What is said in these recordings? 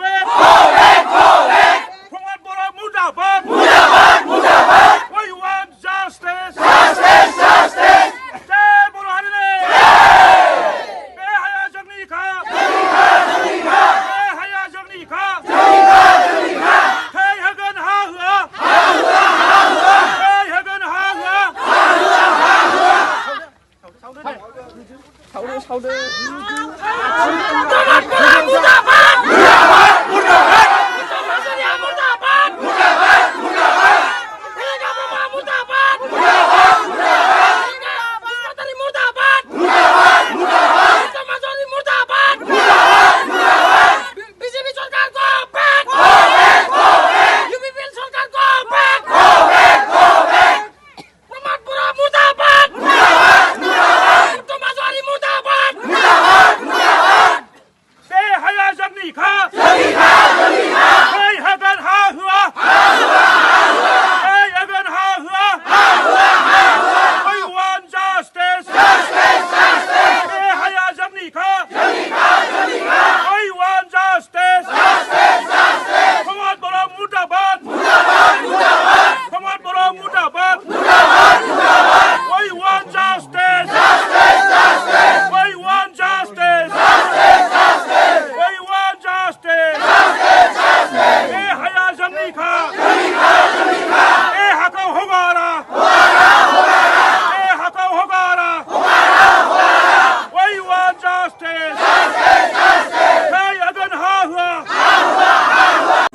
justice. Pungwan Bora Mudabad. We want justice. Jai Bora Harine. Behaya Jagnika. Behaya Jagnika. Hey Hagan Hahua. Hey Hagan Hahua.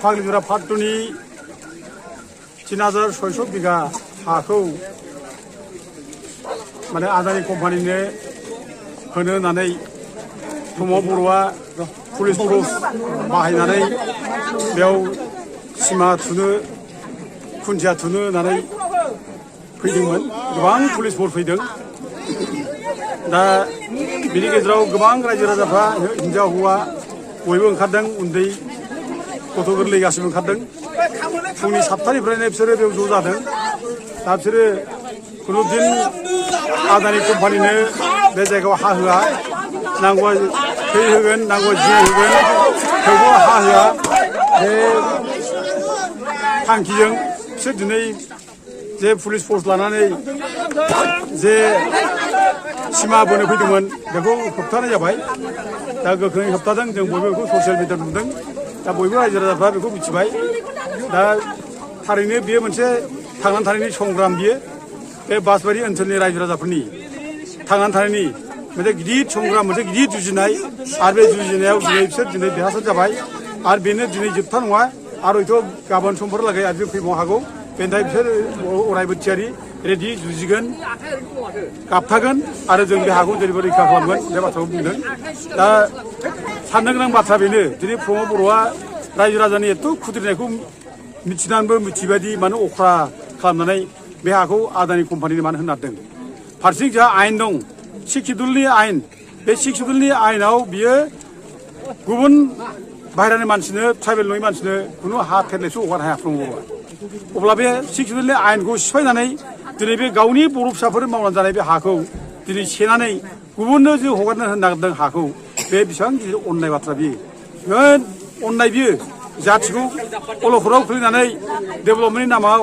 फाग्लिजरा फाटुनि 3600 बिघा हाखौ माने आदानि कम्पानिनो होनो होननानै प्रमद बर'आ police फर्स बाहायनानै बेयाव सिमा थुनो खुन्थिया थुनो होननानै फैदोंमोन गोबां पुलिस फर्स फैदों दा बिनि गेजेराव गोबां रायजो राजाफ्रा हिनजाव हौवा बयबो ओंखारदों उन्दै गथ' गोरलै गासिबो ओंखारदों फुंनि 7टानिफ्रायनो बिसोरो बेयाव ज' जादों दा बिसोरो खुनुदिन आदानि कम्पानिनो बे जायगायाव हा होआ नांगौबा थै होगोन नांगौबा जिउ होगोन थेवबो हा होआ बे थांखिजों बिसोर दिनै जे पुलिस फर्स लानानै जे सिमा बोनो फैदोंमोन बेखौ होबथानाय जाबाय दा गोख्रोङै होबथादों जों बयबो बेखौ ससियेल मिडियायाव नुदों दा बयबो रायजो राजाफ्रा बेखौ मिथिबाय दा थारैनो बेयो मोनसे थांनानै थानायनि संग्राम बियो बे बासबारि ओनसोलनि रायजो राजाफोरनि थांनानै थानायनि मोनसे गिदिर संग्राम मोनसे गिदिर जुजिनाय आरो बे जुजिनायाव दिनै बिसोर दिनै देरहासार जाबाय आरो बेनो दिनै जोबथा नङा आरो हयथ' गाबोन समफोरलागै आरो फैबावनो हागौ बेनि थाखाय बिसोर अरायबो थियारि रेडि जुजिगोन गाबथागोन आरो जों बे हाखौ जेरैबो रैखा खालामगोन बे बाथ्राखौ बुंदों दा साननो गोनां बाथ्रा बेनो दिनै प्रमद बर'आ रायजो राजानि एथ' खुद्रिनायखौ मिथिनानैबो मिथिबायदि मानो अख्रा खालामनानै बे हाखौ आदानि कम्पानिनो मानो होनारदों फारसेथिं जोंहा आयेन दं 6 सिडुलनि आयेन बे 6 सिडुलनि आयेनाव बियो गुबुन बाहेरानि मानसिनो ट्राइबेल नङि मानसिनो खुनु हा फेरलेसो हगारनो हाया प्रमद बर'आ अब्ला बे 6 सिडुलनि आयेनखौ सिफायनानै दिनै बे गावनि बर' फिसाफोर मावनानै जानाय बे हाखौ दिनै सेनानै गुबुननो जे हगारनो होनो नागिरदों हाखौ बे बेसेबां गिदिर अननाय बाथ्रा बियो अननाय बियो जाथिखौ अलखदाव खोलैनानै डेभेलपमेन्टनि नामाव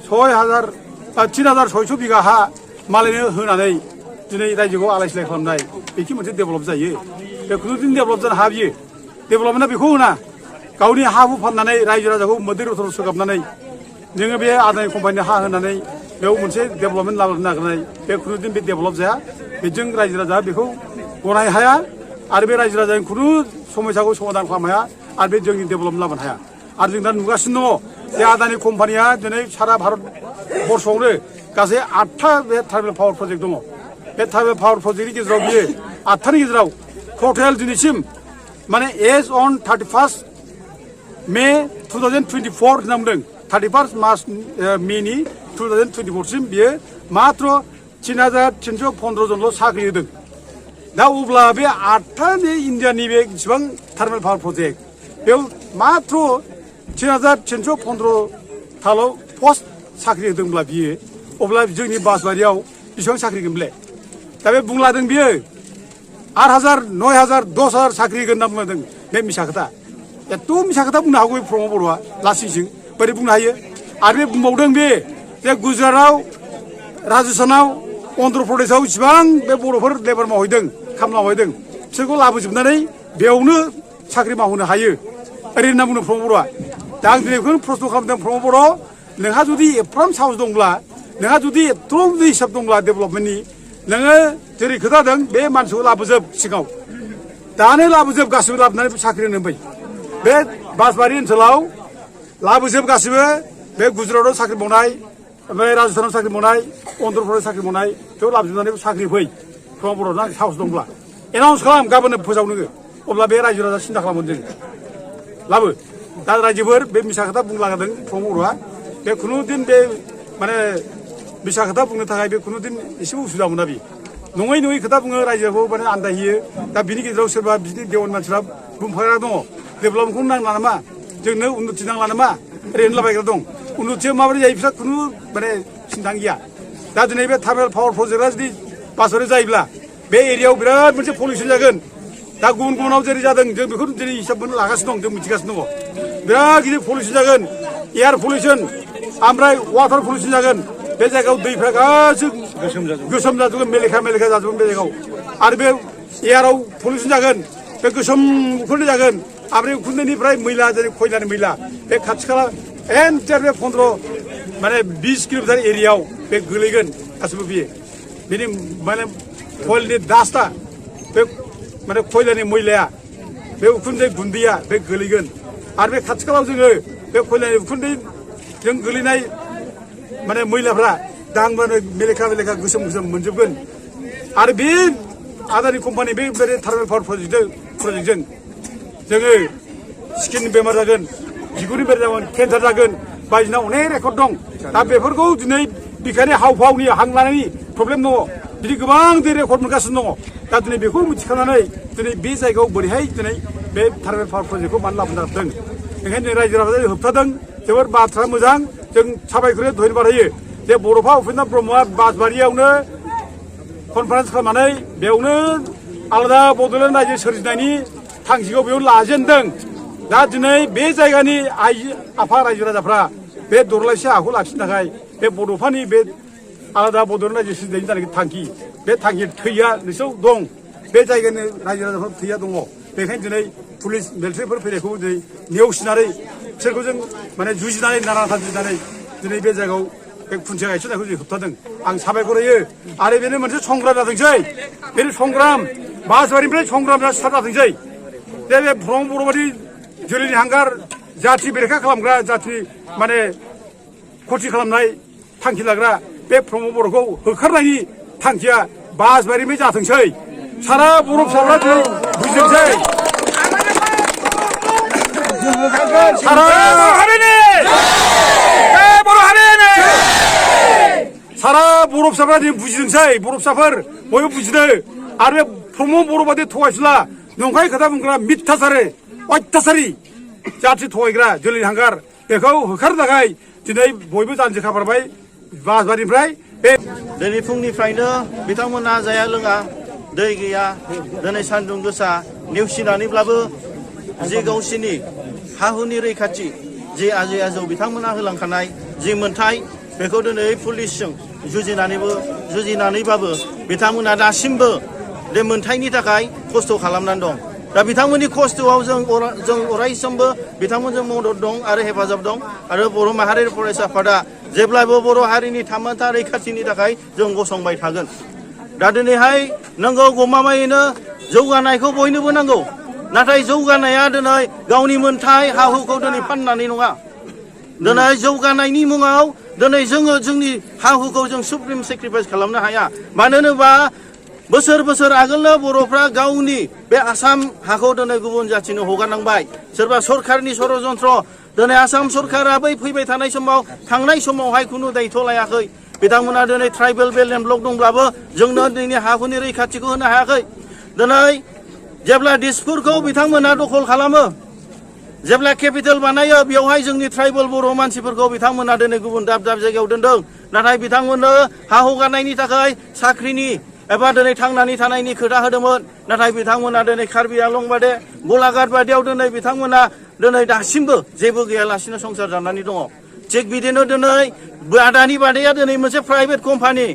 3600 बिघा हा मालायनो होनानै दिनै रायजोखौ आलाय सिलाय खालामनाय बेखि मोनसे डेभेलप जायो बे खुनुदिन डेभेलप जानो हा बियो डेभेलपमेन्टआ बेखौ होना गावनि हा हु फाननानै रायजो राजाखौ मोदै रथर सोगाबनानै जोङो बे आदानि कम्पानिनो हा होनानै बेयाव मोनसे डेभेलपमेन्ट लाबोनो नागिरनाय बे खुनुदिन बे डेभेलप जाया बेजों रायजो राजा बेखौ गनाय हाया आरो बे रायजो राजानि खुनु समस्याखौ समाधान खालामनो हाया आरो बे जोंनि डेभेलपमेन्ट लाबोनो हाया आरो जों दा नुगासिनो दङ जे आदानि कम्पानिया दिनै सारा भारत बर्षआवनो गासै 8था बे ट्राइबेल पावार प्रजेक्ट दङ बे ट्राइबेल पावार प्रजेक्टनि गेजेराव बियो 8थानि गेजेराव टटेल दिनैसिम माने एज अन 31 मे 2024 होनना बुंदों 31 मार्च मेनि 2024 सिम बियो मात्र 3315 जनल' साख्रि होदों दा अब्ला बे 8था इन्डियानि बे जेसेबां थार्मेल पावार प्रजेक्ट बेयाव मात्र 3315 थाल' पस्ट साख्रि होदोंब्ला बियो अब्ला जोंनि बासबारियाव बेसेबां साख्रि होगोनब्ले दा बे बुंलादों बियो 8000 9000 10000 साख्रि होगोन होनना बुंलादों बे मिसा खोथा एथ' मिसा खोथा बुंनो हागौ प्रमद बर'आ लासिंसिं बोरै बुंनो हायो आरो बे बुंबावदों बे जे गुजरातआव राजस्थानाव अन्ध्र प्रदेशआव इसिबां बे बर'फोर लेबार मावहैदों खामला मावहैदों बिसोरखौ लाबोजोबनानै बेयावनो साख्रि मावहोनो हायो ओरै होनना बुंदों प्रमद बर'आ दा आं दिनै बेखौनो प्रस्न' खालामदों प्रमद बर' नोंहा जुदि एफाराम साहस दंब्ला नोंहा जुदि एथ' हिसाब दंब्ला डेभेलपमेन्टनि नोङो जेरै खोथादों बे मानसिखौ लाबोजोब सिगाङाव दानो लाबोजोब गासिबो लाबोनानै साख्रि होनो होनबाय बे बासबारि ओनसोलाव लाबोजोब गासिबो बे गुजरातआव साख्रि मावनाय ओमफ्राय राजस्थानाव साख्रि मावनाय अन्ध्र प्रदेश साख्रि मावनाय बेखौ लाबोजोबनानै साख्रि फै प्रमद बर' ना साहस दंब्ला एनाउन्स खालाम गाबोननो फोसाव नोङो अब्ला बे रायजो राजा सिन्था खालामगोन जों लाबो दा रायजोफोर बे मिसा खोथा बुंलांदों प्रमद बर'आ बे खुनुदिन बे माने मिसा खोथा बुंनो थाखाय बे खुनुदिन एसेबो उसुबिदा मोना बे नङै नङै खोथा बुङो रायजोखौ माने आन्दायहोयो दा बिनि गेजेराव सोरबा बिदि देवान मानसिफ्रा बुंफाग्रा दङ डेभेलपमेन्टखौ नांला नामा जोंनो उन्नति नांला नामा ओरै होनलाबायग्रा दं उन्नतिया माबोरै जायो बिस्रा खुनु माने सिन्था गैया दा दिनै बे थार्मेल पावार प्रजेक्टआ जुदि बासबारि जायोब्ला बे एरियायाव बिराद मोनसे पलिउसन जागोन दा गुबुन गुबुनाव जेरै जादों जों बेखौ दिनै हिसाब मोननो लागासिनो दं जों मिथिगासिनो दङ बिराद गिदिर पलिउसन जागोन एयार पलिउसन ओमफ्राय वाटार पलिउसन जागोन बे जायगायाव दैफ्रा गासिबो गोसोम जाजोबगोन मेलेखा मेलेखा जाजोबगोन बे जायगायाव आरो बे एयाराव पलिउसन जागोन बे गोसोम उखुन्दै जागोन ओमफ्राय उखुन्दैनिफ्राय मैला जेरै खयलानि मैला बे खाथि खाला एन्टार बे 15 माने 20 किल'मिटार एरियायाव बे गोलैगोन गासिबो बियो बेनि माने खयलानि दास्टआ बे माने खयलानि मैलाया बे उखुन्दै गुन्दैया बे गोलैगोन आरो बे खाथि खालाव जोङो बे खयलानि उखुन्दैजों गोलैनाय माने मैलाफ्रा दांबानो मेलेखा मेलेखा गोसोम गोसोम मोनजोबगोन आरो बे आदानि कम्पानि बे थार्मेल पावार प्रजेक्टजों जोङो स्किन बेमार जागोन बिगुरनि बेमार जागोन केन्सार जागोन बायदिसिना अनेक रेकर्ड दं दा बेफोरखौ दिनै बिखानि हाव फावनि हां लानायनि प्रब्लेम दङ बिदि गोबां दै रेकर्ड मोनगासिनो दङ दा दिनै बेखौ मिथिखानानै दिनै बे जायगायाव बोरैहाय दिनै बे थार्मेल पावार प्रजेक्टखौ मानो लाबोनो नागिरदों ओंखायनो जों रायजो राजाया होबथादों जोबोर बाथ्रा मोजां जों साबायखर धन्यबाद होयो जे बड'फा उपेन्द्र ब्रह्मआ बासबारियावनो कनफारेन्स खालामनानै बेयावनो आलादा बड'लेण्ड रायजो सोरजिनायनि थांखिखौ बेयाव लाजेनदों दा दिनै बे जायगानि आफा रायजो राजाफ्रा बे दरलायसे हाखौ लाखिनो थाखाय बे बड'फानि बे आलादा बड'लेण्ड रायजो सोरजिनायनि जानाखि थांखि बे थांखि थैया नोंसोर दं बे जायगानि रायजो राजाफोर थैया दङ बेखायनो दिनै पुलिस मिलिटारिफोर फैनायखौ दिनै नेवसिनानै बिसोरखौ जों माने जुजिनानै नारा जुजिनानै दिनै बे जायगायाव बे खुन्थिया गायसननायखौ जों होबथादों आं साबायखर होयो आरो बेनो मोनसे संग्राम जाथोंसै बेनो संग्राम बासबारिनिफ्राय संग्राम स्टार्ट जाथोंसै जे बे प्रमद बर' बादि जोलैनि हांगार जाथि बेरेखा खालामग्रा जाथि माने खथि खालामनाय थांखि लाग्रा बे प्रमद बर'खौ होखारनायनि थांखिया बासबारिनिफ्राय जाथोंसै सारा बर' फिसाफ्रा दिनै बुजिथोंसै सारा बर' फिसाफ्रा दिनै बुजिदोंसै बर' फिसाफोर बयबो बुजिदों आरो बे प्रमद बर' बादि थगायसुला नंखाय खोथा बुंग्रा मिथ्याचारि अत्याचारि जाथि थगायग्रा जोलैनि हांगार बेखौ होखारनो थाखाय दिनै बयबो जानजि खाफ्राबाय बासबारिनिफ्राय बे दिनै फुंनिफ्रायनो बिथांमोना जाया लोङा दै गैया दिनै सान्दुं गोसा नेवसिनानैब्लाबो जे गावसिनि हा हुनि रैखाथि जे आजै आजौ बिथांमोना होलांखानाय जि मोन्थाय बेखौ दिनै पुलिसजों जुजिनानैबाबो बिथांमोना दासिमबो बे मोन्थायनि थाखाय खस्थ' खालामनानै दं दा बिथांमोननि खस्थ'आव जों अरायसमबो बिथांमोनजों मदद दं आरो हेफाजाब दं आरो बर' माहारियारि फरायसा आफादा जेब्लाबो बर' हारिनि थामोनथा रैखाथिनि थाखाय जों गसंबाय थागोन दा दिनैहाय नंगौ गमामायैनो जौगानायखौ बयनोबो नांगौ नाथाय जौगानाया दिनै गावनि मोन्थाय हा हुखौ दिनै फाननानै नङा दिनै जौगानायनि मुङाव दिनै जोङो जोंनि हा हुखौ जों सुप्रिम सेक्रिफाइस खालामनो हाया मानो होनोबा बोसोर बोसोर आगोलनो बर'फ्रा गावनि बे आसाम हाखौ दिनै गुबुन जाथिनो हगारनांबाय सोरबा सरखारनि षड़यन्त्र दिनै आसाम सरकारा बै फैबाय थानाय समाव थांनाय समावहाय खुनु दायित्व लायाखै बिथांमोना दिनै ट्राइबेल बेल्ट एन्ड ब्लक दंब्लाबो जोंनो दिनै हा हुनि रैखाथिखौ होनो हायाखै दिनै जेब्ला दिसपुरखौ बिथांमोना दखल खालामो जेब्ला केपिटेल बानायो बेवहाय जोंनि ट्राइबेल बर' मानसिफोरखौ बिथांमोना दिनै गुबुन दाब दाब जायगायाव दोनदों नाथाय बिथांमोननो हा हगारनायनि थाखाय साख्रिनि एबा दिनै थांनानै थानायनि खोथा होदोंमोन नाथाय बिथांमोना दिनै कार्बि आंलं बादे गलाघाट बादियाव दिनै बिथांमोना दिनै दासिमबो जेबो गैयालासिनो संसार जानानै दङ थिग बिदिनो दिनै आदानि बादैया दिनै मोनसे प्राइभेट कम्पानि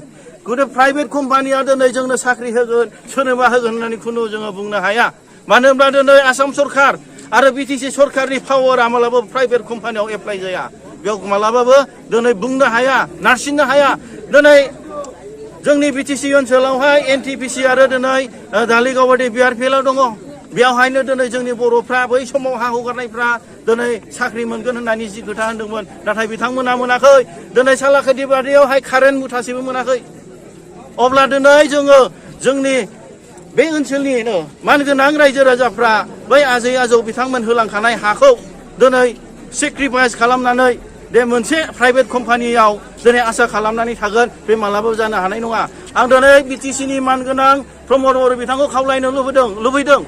गोदो प्राइभेट कम्पानिया दिनै जोंनो साख्रि होगोन सोरनोबा होगोन होननानै खुनु जोङो बुंनो हाया मानो होनब्ला दिनै आसाम सरकार आरो बिटिसि सरकारनि पावारा मालाबाबो प्राइभेट कम्पानियाव एप्लाइ जाया बेयाव मालाबाबो दिनै बुंनो हाया नारसिननो हाया दिनै जोंनि बिटिसि ओनसोलावहाय एनटिपिसि आरो दिनै धालिगाव बादि बिआरपिएलआव दङ बेयावहायनो दिनै जोंनि बर'फ्रा बै समाव हा हगारनायफ्रा दिनै साख्रि मोनगोन होननानै जि खोथा होनदोंमोन नाथाय बिथांमोना मोनाखै दिनै सालाकाटि बादियावहाय कारेन्ट मुथासेबो मोनाखै अब्ला दिनै जोङो जोंनि बे ओनसोलनिनो मानगोनां रायजो राजाफ्रा बै आजै आजौ बिथांमोन होलांखानाय हाखौ दिनै सेक्रिफाइस खालामनानै बे मोनसे प्राइभेट कम्पानियाव दिनै आसा खालामनानै थागोन बे मालाबाबो जानो हानाय नङा आं दिनै बिटिसिनि मानगोनां प्रमद बर' बिथांखौ खावलायनो लुबैदों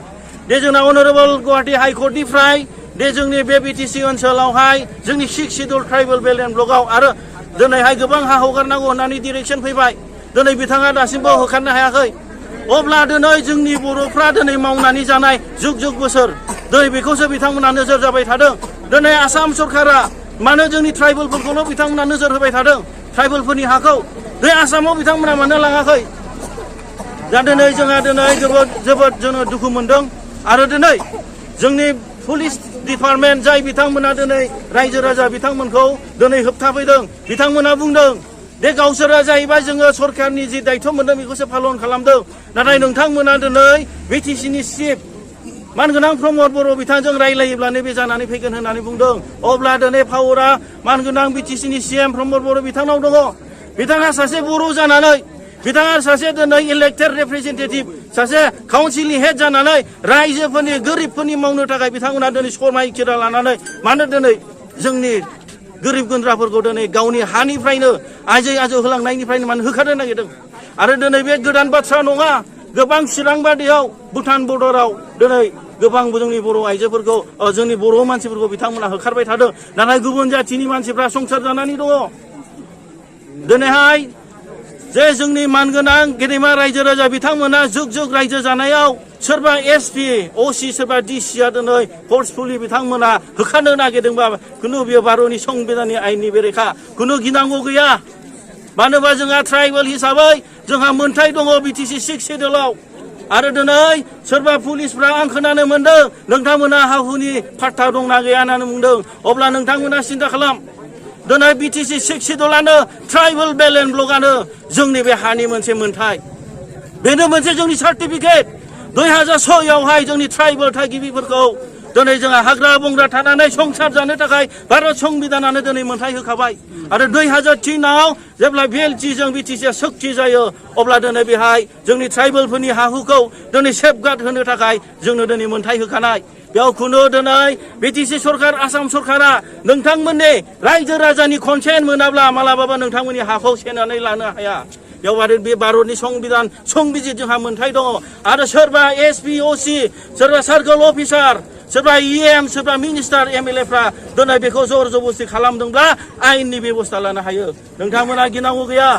दे जोंना अनारेबल गुवाहाटी हाइकर्टनिफ्राय दे जोंनि बे बिटिसि ओनसोलावहाय जोंनि 6 शिड्युल ट्राइबेल बेल्ट एन्ड ब्लकआव आरो दिनैहाय गोबां हा हगारनांगौ होननानै डिरेक्सन फैबाय दिनै बिथाङा दासिमबो होखारनो हायाखै अब्ला दिनै जोंनि बर'फ्रा दिनै मावनानै जानाय जुग जुग बोसोर दिनै बेखौसो बिथांमोना नोजोर जाबाय थादों दिनै आसाम सरकारा मानो जोंनि ट्राइबेलफोरखौल' बिथांमोना नोजोर होबाय थादों ट्राइबेलफोरनि हाखौ बे आसामाव बिथांमोना मानो लाङाखै दा दिनै जोंहा दिनै जोबोद जोङो दुखु मोनदों आरो दिनै जोंनि पुलिस डिपार्टमेन्ट जाय बिथांमोना दिनै रायजो राजा बिथांमोनखौ दिनै होबथाफैदों बिथांमोना बुंदों दे गावसोरा जाहैबाय जोङो सरकारनि जि दायथ' मोनदों बेखौसो पालन खालामदों नाथाय नोंथांमोना दिनै बिटिसिनि चिफ मानगोनां प्रमद बर' बिथांजों रायलायोब्लानो बे जानानै फैगोन होननानै बुंदों अब्ला दिनै पावारा मानगोनां बिटिसिनि सिएम प्रमद बर' बिथांनाव दङ बिथाङा सासे बर' जानानै बिथाङा सासे दिनै इलेक्टेड रिप्रेजेन्टेटिभ सासे काउन्सिलनि हेड जानानै रायजोफोरनि गोरिबफोरनि मावनो थाखाय बिथांमोना दिनै समायखिरा लानानै मानो दिनै जोंनि गोरिब गुन्द्राफोरखौ दिनै गावनि हानिफ्रायनो आजै आजौ होलांनायनिफ्रायनो मानो होखारनो नागिरदों आरो दिनै बे गोदान बाथ्रा नङा गोबां चिरां बादियाव भुटान बर्डाराव दिनै गोबां जोंनि बर' आइजोफोरखौ जोंनि बर' मानसिफोरखौ बिथांमोना होखारबाय थादों नाथाय गुबुन जाथिनि मानसिफ्रा संसार जानानै दङ दिनैहाय जे जोंनि मानगोनां गेदेमा रायजो राजा बिथांमोना जुग जुग रायजो जानायाव सोरबा एसपि असि सोरबा डिसिआ दिनै फर्सफुलि बिथांमोना होखारनो नागिरदोंबा खुनु बेयो भारतनि संबिधाननि आयेननि बेरेखा खुनु गिनांगौ गैया मानो होनबा जोंहा ट्राइबेल हिसाबै जोंहा मोनथाय दङ बिटिसि 6 शिड्युलाव आरो दिनै सोरबा पुलिसफ्रा आं खोनानो मोनदों नोंथांमोना हा हुनि फाट्टा दंना गैया होननानै बुंदों अब्ला नोंथांमोना सिन्था खालाम दिनै बिटिसि 6 शिड्युलानो ट्राइबेल बेल्ट एन्ड ब्लकआनो जोंनि बे हानि मोनसे मोनथाय बेनो मोनसे जोंनि सार्टिफिकेट 2006आवहाय जोंनि ट्राइबेल थागिबिफोरखौ दिनै जोंहा हाग्रा बंग्रा थानानै संसार जानो थाखाय भारत संबिधानानो दिनै मोनथाय होखाबाय आरो 2003आव जेब्ला बिएलटिजों बिटिसिआ सक्ति जायो अब्ला दिनै बेहाय जोंनि ट्राइबेलफोरनि हा हुखौ दिनै सेफगार्ड होनो थाखाय जोंनो दिनै मोनथाय होखानाय बेयाव खुनु दिनै बिटिसि सरकार आसाम सरकारा नोंथांमोननि रायजो राजानि कनसेन्ट मोनाब्ला मालाबाबो नोंथांमोननि हाखौ सेनानै लानो हाया बेयाव आरो बे भारतनि संबिधान संबिजित जोंहा मोनथाय दङ आरो सोरबा एसपि असि सोरबा सार्कल अफिसार सोरबा इएम सोरबा मिनिस्टार एमएलएफ्रा दिनै बेखौ जर जबस्ति खालामदोंब्ला आयेननि बेबस्था लानो हायो नोंथांमोना गिनांगौ गैया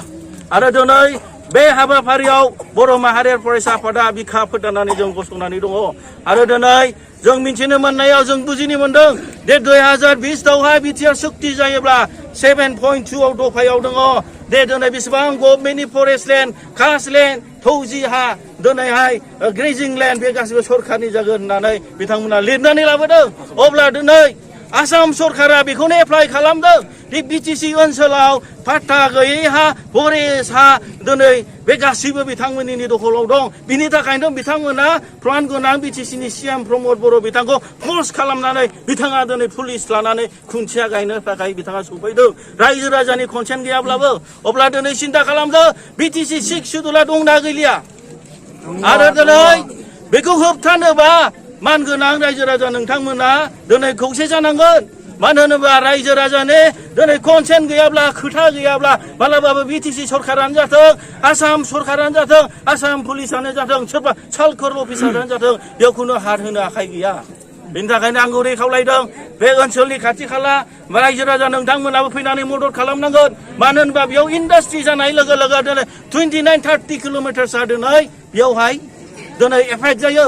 आरो दिनै बे हाबाफारियाव बर' माहारियारि फरायसा आफादा बिखा फोदाननानै जों गसंनानै दङ आरो दिनै जों मिथिनो मोननायाव जों बुजिनो मोनदों दे 2020आवहाय बिटिआर सक्ति जायोब्ला 7.2 आव दफायाव दङ दे दिनै बेसेबां गभर्नमेन्टनि फरेस्ट लेन्ड कास्ट लेन्ड फौजि हा दिनैहाय ग्रेजिं लेन्ड बे गासिबो सरकारनि जागोन होननानै बिथांमोना लिरनानै लाबोदों अब्ला दिनै आसाम सरकारा बेखौनो एप्लाइ खालामदों दि बिटिसि ओनसोलाव फाट्टा गैयै हा फरेस्ट हा दिनै बे गासैबो बिथांमोननि दखलाव दं बिनि थाखायनो बिथांमोना प्रान गोनां बिटिसिनि सिएम प्रमद बर' बिथांखौ फर्स खालामनानै बिथाङा दिनै पुलिस लानानै खुन्थिया गायनो थाखाय बिथाङा सफैदों रायजो राजानि कनसेन्ट गैयाब्लाबो अब्ला दिनै सिन्था खालामदों बिटिसि 6 शिड्युला दंना गैलिया आरो दिनै बेखौ होबथानोबा मानगोनां रायजो राजा नोंथांमोना दिनै खौसे जानांगोन मानो होनोबा रायजो राजानि दिनै कनसेन्ट गैयाब्ला खोथा गैयाब्ला मालाबाबो बिटिसि सरकारानो जाथों आसाम सरकारानो जाथों आसाम पुलिसानो जाथों सोरबा सार्कल अफिसारानो जाथों बेयाव खुनु हात होनो आखाइ गैया बेनि थाखायनो आं गुरै खावलायदों बे ओनसोलनि खाथि खाला रायजो राजा नोंथांमोनाबो फैनानै मदद खालामनांगोन मानो होनबा बेयाव इन्डास्ट्रि जानाय लोगो लोगो दिनै 29-30 किल'मिटारसआ दिनै बेयावहाय दिनै एफेक्ट जायो